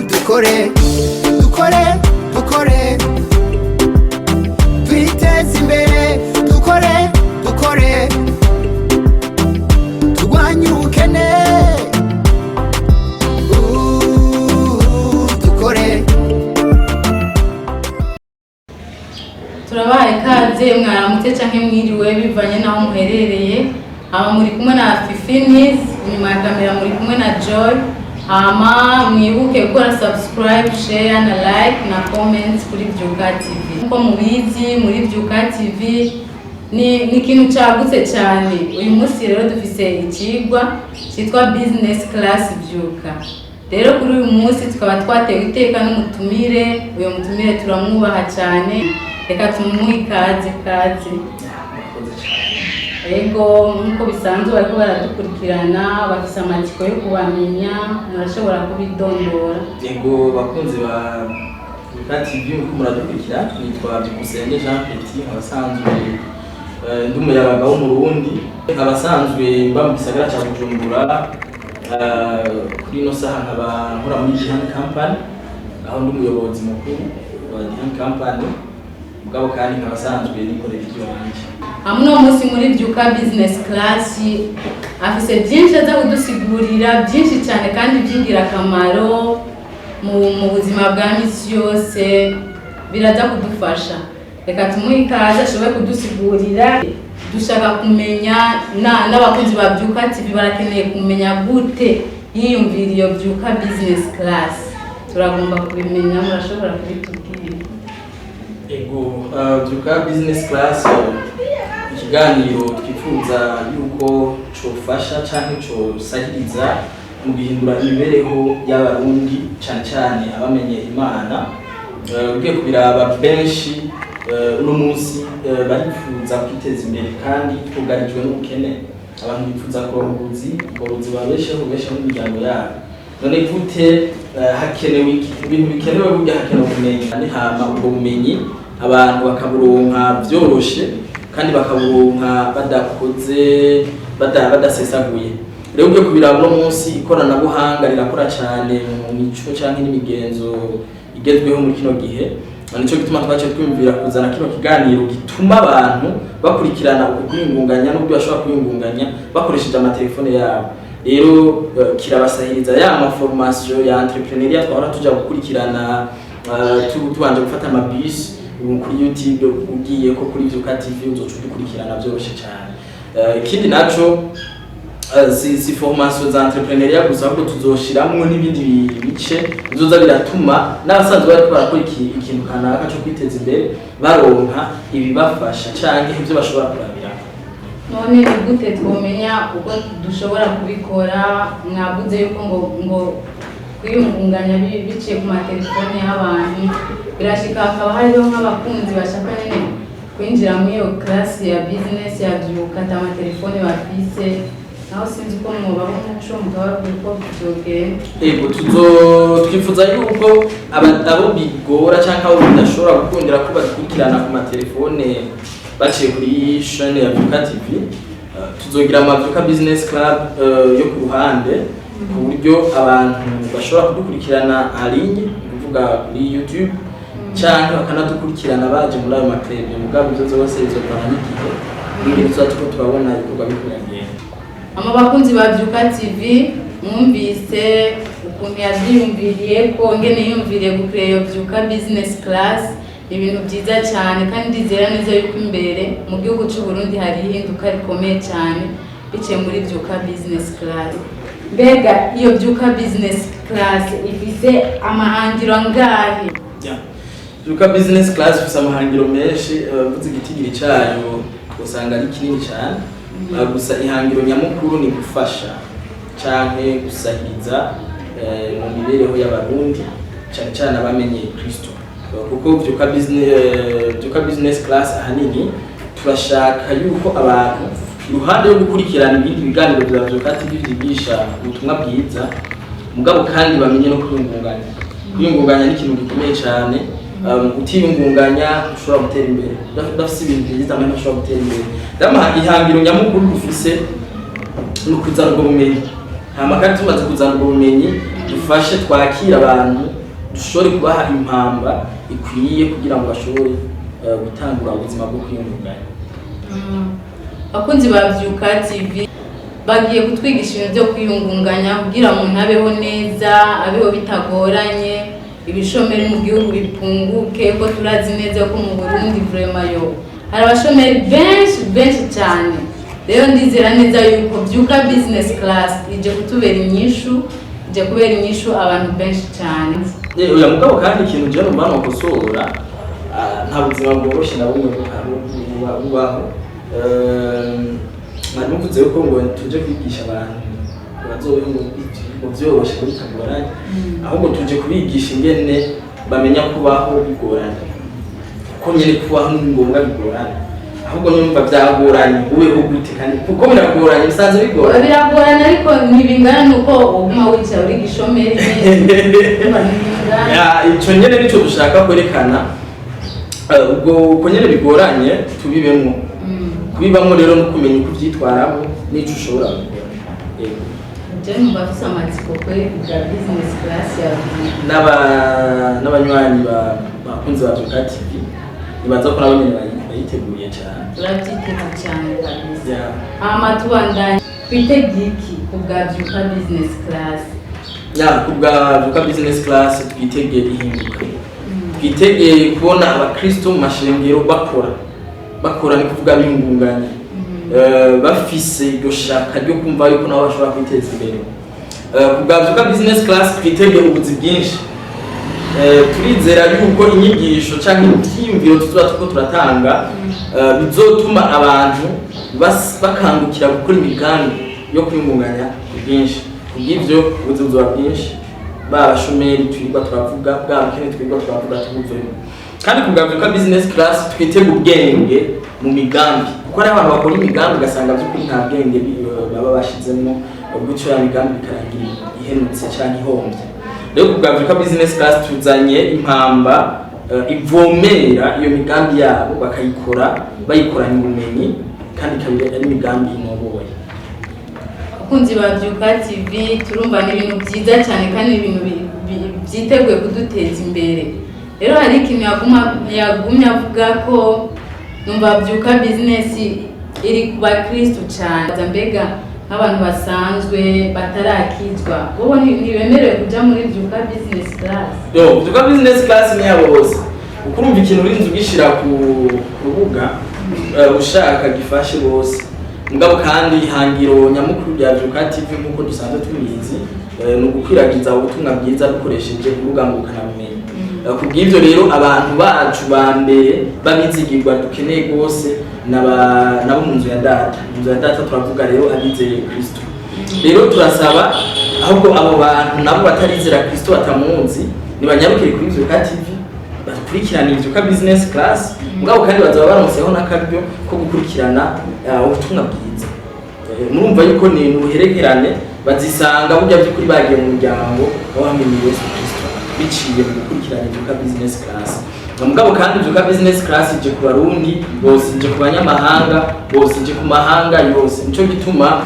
Dukore, dukore, dukore, twiteze imbere. Dukore, dukore, turwanye ubukene. Dukore. Turabahaye ikaze, mwaramutse canke mwiriwe bivanye n'aho muherereye. Hama muri kumwe na Fifi Niz, inyuma ya kamera muri kumwe na Joy. Hama mwibuke gukora subscribe, share na like na comment kuri Vyuka TV. Nkuko mubizi, muri Vyuka TV ni ikintu cagutse cyane. Uyu munsi rero dufise ikigwa cyitwa Business Class Vyuka. Rero kuri uyu munsi tukaba twatewe iteka n'umutumire. Uyu mutumire turamwubaha cyane, reka tumuhe ikaze. Kaze. Murakoze cyane. Ego, nk'uko bisanzwe bariko baradukurikirana bafise amatsiko yo kubamenya, murashobora kubidondora? Yego, bakunzi ba Vyuka TV, muko muradukurikira, nitwa Byukusenge Jean Petit, nkaba asanzwe ndi umuyabaga w'Umurundi, nkaba asanzwe mba mu gisagara ca Bujumbura. Kuri ino saha nkaba nkora muri Jihan Company, aho ndi umuyobozi mukuru wa Jihan Company, mugabo kandi nkaba asanzwe nikorera ivy'iwanje. Hamwe uno munsi muri Vyuka Business Class afise byinshi aza kudusigurira, byinshi cyane kandi by'ingirakamaro mu buzima bwa misi yose, biraza kudufasha. Reka tumuhe ikaze ashobore kudusigurira. Dushaka kumenya, n'abakunzi ba Vyuka TV barakeneye kumenya gute yiyumvira iyo Vyuka Business Class. Turagomba kubimenya, murashobora kubitubwira? Ego, Vyuka Business Class, ikiganiro twifuza yuko cofasha canke cosahiriza mu guhindura imibereho y'Abarundi, cane cane abamenye Imana. Ugiye kubiraba, benshi uno munsi barifuza kwiteza imbere kandi twugarijwe n'ubukene. Abantu bifuza kuronka ubuzi, ubwo buzi babesheho, bubesheho n'imiryango yabo. None gute? Hakenewe iki? Ibintu bikenewe burya, hakenewe ubumenyi. Ni hama ubwo bumenyi abantu bakaburonka vyoroshe kandi bakaburonka badakoze, badasesaguye. Rero ugiye kubiraba, uno munsi ikoranabuhanga rirakora cyane mu mico canke n'imigenzo igezweho muri kino gihe. Nico gituma twaciye twiyumvira kuzana kino kiganiro gituma abantu bakurikirana uku kwiyungunganya n'uburyo bashobora kwiyungunganya bakoresheje amatelefone yabo. Rero kirabasahiriza ya ma formation ya entrepreneuriat twahora tuja gukurikirana, tubanje gufata amabisi. Ubu kuri YouTube ugiye ko kuri Vyuka TV uzoca udukurikirana vyoroshe cyane. Ikindi naco, si formation za entrepreneuriat gusa, ahubwo tuzoshiramwo n'ibindi bice bizoza biratuma n'abasanzwe bariko barakora ikintu kanaka co kwiteza imbere baronka ibibafasha canke ivyo bashobora kurabirako. None ni gute twomenya uko dushobora kubikora? Mwavuze yuko ngo kwiyungunganya biciye ku matelefone y'abantu birashika, hakaba hariho nk'abakunzi bashaka nyine kwinjira muri iyo class ya business ya Vyuka, ata amatelefone bafise. Naho sinzi uko mwobaba umuco mukababwira uko vyogenda. Ego, tuzo twifuza yuko abo bigora canke abo bidashobora gukundira ko badukurikirana ku matelefone baciye kuri chaîne ya Vyuka TV, tuzogira ama Vyuka Business Club yo ku ruhande, ku buryo abantu bashobora kudukurikirana en ligne, ni kuvuga kuri YouTube, canke bakanadukurikirana baje muri ayo ma club. Mugabo ivyo vyose bizovana n'igihe n'ingene tuzoba turiko turabona ibikorwa biriko biragenda. Ama bakunzi ba Vyuka TV, mwumvise ukuntu yavyiyumviriye, ko ngene yiyumviriye gucréer iyo Vyuka Business Class. Ibintu byiza cyane, kandi ndizera neza yuko imbere mu gihugu cy'u Burundi hari ihinduka rikomeye cyane biciye muri Vyuka Business Class. Mbega iyo Vyuka Business Class ifise amahangiro angahe? Yeah. Vyuka Business Class ifise amahangiro menshi. Mvuze igitigiri cayo usanga ari kinini cyane. Gusa ihangiro nyamukuru ni gufasha. canke gusahiriza mu mibereho y'Abarundi, cane cane abamenye Kristo. Kuko Vyuka Business Class ahanini turashaka yuko abantu, iruhande yo gukurikirana ibindi biganiro vya Vyuka TV vyigisha ubutumwa bwiza, mugabo kandi bamenye no kwiyungunganya. Kwiyungunganya ni ikintu gikomeye cyane. Utiyungunganya ushobora gutera imbere, udafise ibintu byiza amahera ushobora gutera imbere. Dama ihangiro nyamukuru dufise ni ukuzana ubwo bumenyi, hama kandi tumaze kuzana ubwo bumenyi, dufashe twakire abantu, dushobore kubaha impamba ikwiye kugira ngo bashobore gutangura ubuzima bwo kwiyungunganya. Bakunzi ba Vyuka TV, bagiye kutwigisha ibintu byo kwiyungunganya kugira umuntu abeho neza, abeho bitagoranye, ibishomeri mu gihugu bipunguke, ko turazi neza ko mu Burundi vraiment yo hari abashomeri benshi benshi cyane. Rero ndizera neza yuko Vyuka Business Class ije kutubera inyishu, ije kubera inyishu abantu benshi cyane. Oya, mugabo kandi ikintu je numva nokosora, nta buzima bworoshe na bumwe bubaho. Mwari muvuze yuko ngo tuje kwigisha abantu ngo bazobeho ngo vyoroshe, ngo bitagoranye. Ahubwo tuje kubigisha ingene bamenya kubaho bigoranye, kuko nyene kubaho ni ngombwa bigoranye. Ahubwo numva vyagoranye, ubeho gute? Kandi kuko biragoranye, bisanzwe bigoranye. Biragorana, ariko ntibingana nuko uguma wicaye uri gishomeri nyene. Urumva ntibingana. Ya, ico nyene nico dushaka kwerekana. Ubwo uko nyene bigoranye tubibemwo. Kubibamwo rero no kumenya uko uvyitwaramo n'ico ushobora gukora. Yego. Je numva afise amatsiko kuri bwa business class ya N'abanywanyi bakunzi ba Vyuka TV, nibaza ko nabo nyene bayiteguriye cyane. Turabyiteze cyane kabisa. Ya. Hama tubandanye, twitege iki ku bwa Vyuka Business Class? Ya, ku bwa Vyuka Business Class twitege ihinduka, twitege kubona abakristo mu mashengero bakora. Bakora ni kuvuga biyungunganya, bafise iryo shaka ryo kumva yuko nabo bashobora kwiteza imbere. Ku bwa Vyuka Business Class twitege ubuzi bwinshi. Turizera yuko inyigisho canke ivyiyumviro tuzoba turiko turatanga bizotuma abantu bakangukira gukora imigambi yo kwiyungunganya ku bwinshi. Kubw'ivyo, ubuzi buzoba bwinshi, ba bashomeri twirirwa turavuga, bwa bukene twirirwa turavuga, tubuvemo. Kandi ku bwa Vyuka Business Class twitega ubwenge mu migambi, kuko hari abantu bakora imigambi ugasanga by'ukuri nta bwenge baba bashizemo, gutyo ya migambi bikarangira ihenutse canke ihombye. Rero ku bwa Vyuka Business Class tuzanye impamba ivomera iyo migambi yabo, bakayikora bayikoranye ubumenyi, kandi ikaba ari imigambi inoboye. Abakunzi ba Vyuka TV, turumva ni ibintu byiza cyane kandi ni ibintu byiteguye kuduteza imbere. Rero hari ikintu yagumye avuga ko numva Vyuka Business iri ku bakristu cyane. Mbega nk'abantu basanzwe batarakizwa bobo ntibemerewe kuja muri Vyuka Business Class? Yo, Vyuka Business Class ni yabo bose. Uko urumva ikintu urinze ugishira ku rubuga, ushaka gifashe bose. Mugabo kandi ihangiro nyamukuru rya Vyuka TV, nk'uko dusanzwe tubizi, ni ugukwiragiza ubutumwa bwiza dukoresheje imbuga ngurukanabumenyi. Kubw'ivyo rero, abantu bacu ba mbere babizigirwa dukeneye rwose nabo mu nzu ya data. Mu nzu ya data turavuga rero abizeye Kristo. Rero turasaba ahubwo abo bantu nabo batarizera Kristo, batamuzi, nibanyarukire kuri Vyuka TV bakurikirana Vyuka Business Class. Mugabo kandi bazaba baronseho n'akaryo ko gukurikirana ubutumwa bwiza. Murumva yuko ni uruherekerane, bazisanga burya by'ukuri bagiye mu muryango w'abamenye Yesu Kristo biciye mu gukurikirana Vyuka Business Class. Mugabo kandi Vyuka Business Class ije ku Barundi bose, ije ku banyamahanga bose, ije ku mahanga yose. Nico gituma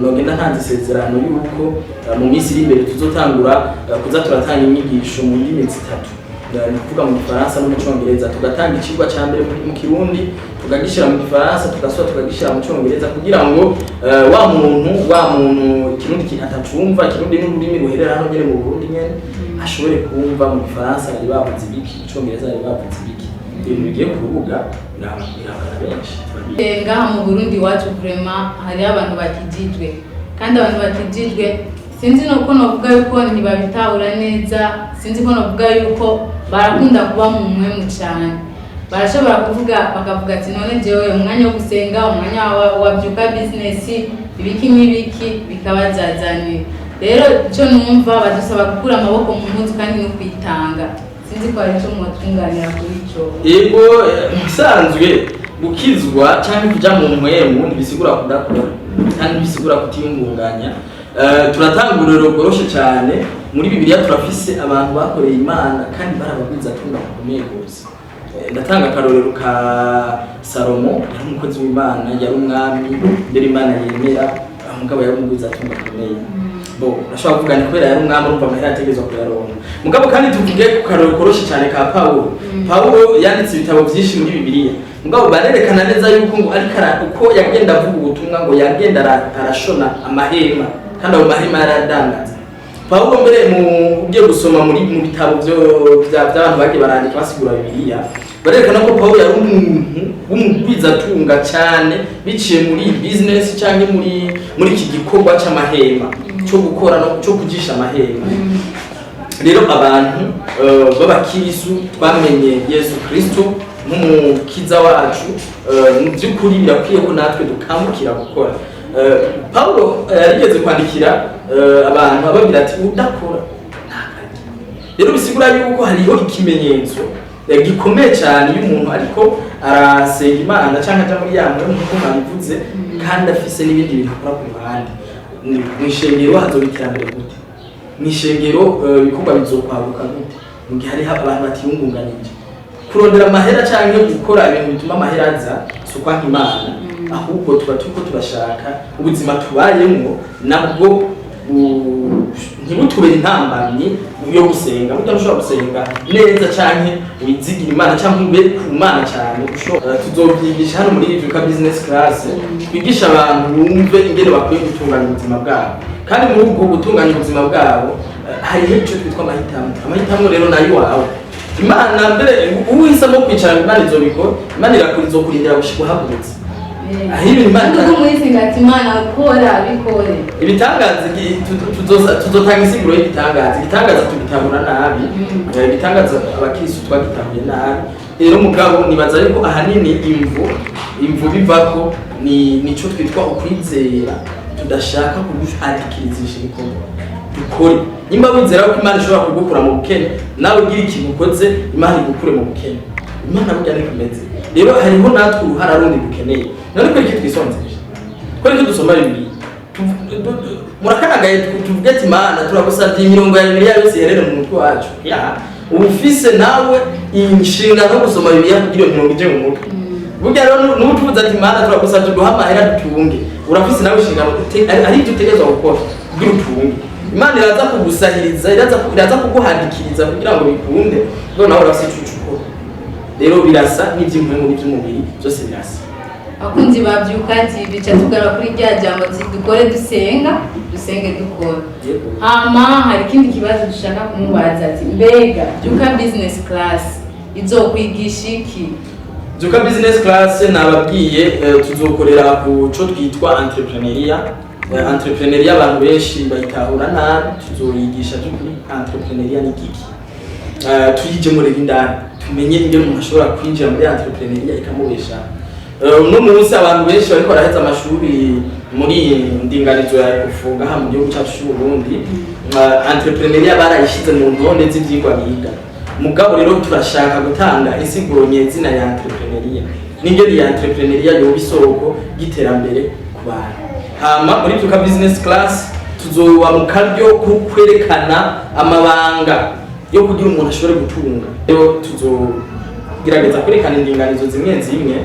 nogenda ntanze isezerano yuko mu minsi iri imbere tuzotangura kuza turatanga inyigisho mu ndimi zitatu, ni ukuvuga mu Gifaransa no mu Congereza. Tugatanga icigwa ca mbere mu Kirundi, tukagishyira mu Gifaransa, tugasubira tukagishyira mu Congereza, kugira ngo wa muntu Ikirundi atacumva, Ikirundi n'ururimi ruherera hano nyene mu Burundi nyene, ashobore kumva mu Gifaransa bari bavuze ibiki, mu Congereza bari bavuze ibiki. Ibintu bigiye ku rubuga birabana benshi. Ngaha mu Burundi iwacu vraiment hariho abantu bakijijwe, kandi abantu bakijijwe sinzi nuko novuga yuko ntibabitahura neza, sinzi ko novuga yuko barakunda kuba mu mpwemu cyane. Barashobora kuvuga, bakavuga ati: "None jewe umwanya wo gusenga, umwanya wa Vyuka Business." Ibiki n'ibiki bikabazazanira. Rero icyo numva, badusaba gukura amaboko mu mpuzu kandi no kwitanga. Sinzi ko hari icyo mwatunganira kuri ico. Yego, mu bisanzwe gukizwa cyangwa kuja mu mpwemu ntibisigura kudakora kandi ntibisigura kutiyungunganya. Turatanga ururero rworoshe cyane. Muri Bibiliya turafise abantu bakoreye Imana kandi barabagwizatunga bakomeye gose. Ndatanga akarorero ka Salomo. Yari umukozi w'Imana, yari umwami mbere Imana yemera, mugabo yari umugwizatunga akomeye. Bo urashobora kuvuga ni kubera yari umwami, urumva amahera yategerezwa kuyaronka. Mugabo kandi tuvuge ku karorero koroshe cyane ka Pawulo. Pawulo yanditse ibitabo byinshi muri Bibiliya, mugabo barerekana neza yuko ngo ariko uko yagenda avuga ubutumwa, ngo yagenda arashona amahema, kandi ayo mahema yaradandaza. Pawulo mbere mu ugiye gusoma muri mu bitabo byo by'abantu bagiye barandika basigura Bibiliya, barerekana ko Pawulo yari umuntu w'umugwizatunga cyane biciye muri business cyangwa muri iki gikorwa c'amahema, cyo gukora no cyo kujisha amahema. Rero abantu b'abakirisu twamenye Yesu Kristo nk'umukiza wacu, mu by'ukuri birakwiye ko natwe dukangukira gukora. Paulo yarigeze kwandikira abantu ababwira ati: "Udakora ntakarya." Rero bisigura yuko hariho ikimenyetso gikomeye cyane iyo umuntu ariko arasenga Imana cyangwa aja muri ya mpwemu nk'uko mwabivuze, kandi afise n'ibindi bintu akora ku ruhande. Mu ishengero hazoba iterambere gute? Mu ishengero ibikorwa bizokwaguka gute mu gihe hariho abantu batiyungunganije? Kurondera amahera cyangwa gukora ibintu bituma amahera aza si ukwanka Imana, ahubwo tuba turiko turashaka ubuzima tubayemwo nabwo ntibutubere intambamyi yo gusenga. Burya ntushobora gusenga neza canke wizigire Imana canke ube ku Mana cyane. Tuzobyigisha hano muri Vyuka Business Class, twigisha abantu bumve ingene bakwiye gutunganya ubuzima bwabo. Kandi muri ubwo gutunganya ubuzima bwabo, hariho ico twitwa amahitamo. Amahitamo rero nayo iwawe. Imana mbere uhisemo kwicara, Imana izobikora. Imana irakora, izokurindira gushika uhagurutse. Aho ibintu Imana Kuko mwisinga ati: "Imana kora, bikore." Ibitangaza tuzotanga insiguro y'igitangaza. Igitangaza tugitahura nabi. Igitangaza abakristu twagitahuye nabi. Rero mugabo nibaza yuko ahanini imvu bivako ni nico twitwa ukwizera tudashaka kuguhadikirizisha ibikorwa. Dukore. Nimba wizera ko Imana ishobora kugukura mu bukene, nawe ugira ikintu ukoze Imana igukure mu bukene. Imana burya niko imeze. Rero hariho natwe uruhara rundi dukeneye. None ko iki twisonzesha, ko iki dusoma Bibiliya, murakanagaye, tuvuge ati: "Imana, turagusabye imirongo ya Bibiliya yose iherere mu mutwe wacu." Ya uba ufise nawe inshingano yo gusoma Bibiliya kugira iyo mirongo ije mu mutwe. Burya rero n'utuvuze ati: "Imana, turagusabye uduhe amahera dutunge," urafise nawe inshingano, hari ibyo utegerezwa gukora kugira utunge. Imana iraza kugusahiriza, iraza kuguhandikiriza kugira ngo bikunde, none nawe urafise ico uca ukora. Rero birasa n'ivy'impwemu n'ivy'umubiri, byose birasa. Abakunzi ba Vyuka TV, ca tugaruka kuri rya jambo ati: "Dukore dusenga, dusenge dukora." Yego. Hama hari ikindi kibazo dushaka kumubaza ati: mbega Vyuka Business Class izokwigisha iki? Vyuka Business Class, nababwiye, tuzokorera ku co twitwa entrepreneuriat. Entrepreneuriat abantu benshi bayitahura nabi. Tuzoyigisha by'ukuri entrepreneuriat ni giki. Tuyijemo rero indani, tumenye ingene umuntu ashobora kwinjira muri entrepreneuriat ikamubeshaho. Uno munsi abantu benshi bariko baraheza amashuri muri ndinganizo ya ECOFO ngaha mu gihugu cyacu cy'u Burundi, entrepreneuriat barayishize mu ntonde z'ivyigwa biga. Mugabo rero turashaka gutanga insiguro nyezina ya entrepreneuriat n'ingene ya entrepreneuriat yoba isoko y'iterambere ku bantu. Hama muri Vyuka Business Class tuzoba mu karyo ko kwerekana amabanga yo kugira umuntu ashobore gutunga. Rero tuzogerageza kwerekana indinganizo zimwe zimwe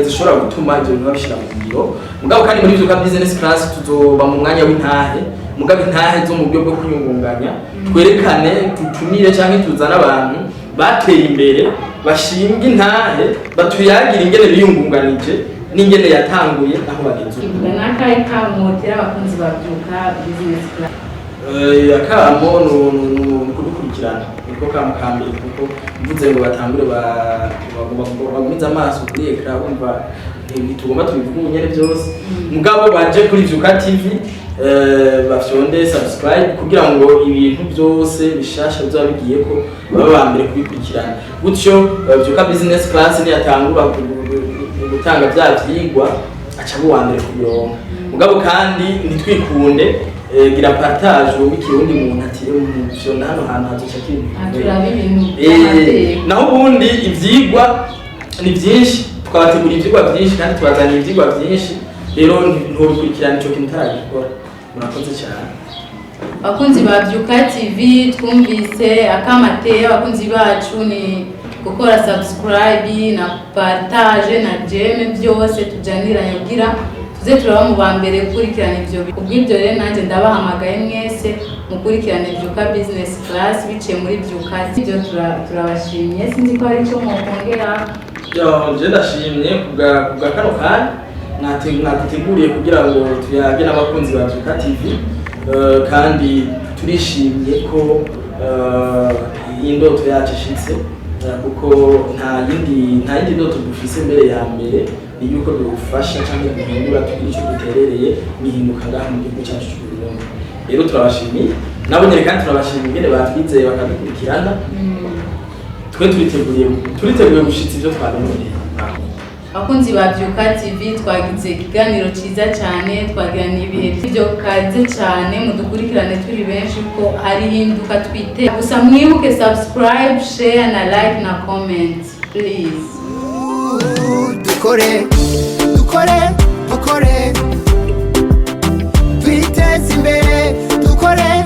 zishobora gutuma ibyo bintu babishyira mu ngiro. Mugabo kandi muri Vyuka Business Class tuzoba mu mwanya w'intahe, mugabo intahe zo mu buryo bwo kwiyungunganya. Twerekane, dutumire cyangwa tuzane abantu bateye imbere, bashinga intahe, batuyagira ingene biyungunganije n'ingene yatanguye aho bageze ubu. Ivuga n'akahe kamotera abakunzi ba Vyuka Business Class? Akamo ni ukudukurikirana, niko kamo ka mbere, kuko mvuze ngo batangure bagumize amaso kuri écran, bumva ntitugomba tubivuge ubunyene byose. Mugabo baje kuri Vyuka TV, bafyonde subscribe kugira ngo ibintu byose bishasha bizaba bigiye ko babe ba mbere kubikurikirana. Gutyo Vyuka Business Class niyatangura gutanga bya vyigwa, aca aba uwa mbere kubironka. Mugabo kandi n'abandi bose, Mugabo kandi ntitwikunde, gira partage wumvikire uwundi muntu ati "Fyonda hano hantu hazoca kiri." Aha turaba ibintu by'amateka. Naho ubundi ivyigwa ni byinshi, twabategura ivyigwa byinshi kandi tubazaniye ivyigwa byinshi. Rero ntubikurikirana ico kintu utaragikora. Murakoze cyane. Abakunzi ba Byuka TV, twumvise akamateye abakunzi bacu ni gukora subscribe na partage na j'aime, byose tujaniranye kugira tuze turaba mu ba mbere gukurikirana ivyo. Kubw'ibyo rero nanjye ndabahamagaye mwese mukurikirane Byuka Business Class biciye muri Byuka. Ibyo turabashimye. Sinzi ko hari icyo mwokongera. Yo, je ndashimye kubwa kano kanya mwaduteguriye kugira ngo tuyage n'abakunzi ba Byuka TV. Kandi turishimye ko indoto yacu ishitse, kuko nta yindi ndoto dufise mbere ya mbere ni yuko dufasha cyangwa duhindura, tugira icyo duterereye mihinduka ngaha mu gihugu cyacu cy'u Burundi. Rero turabashimiye nabo nyene, kandi turabashimiye ingene batwizeye bakadukurikirana. Twe turiteguye gushitsa ivyo twabemereye. Abakunzi ba Byuka TV, twagize ikiganiro cyiza cyane, twagirana ibihe byo kaze cyane. Mudukurikirane turi benshi ko hari hinduka twite. Gusa mwibuke subscribe, share na like na comment, please. Dukore, dukore, dukore, twiteze imbere, dukore.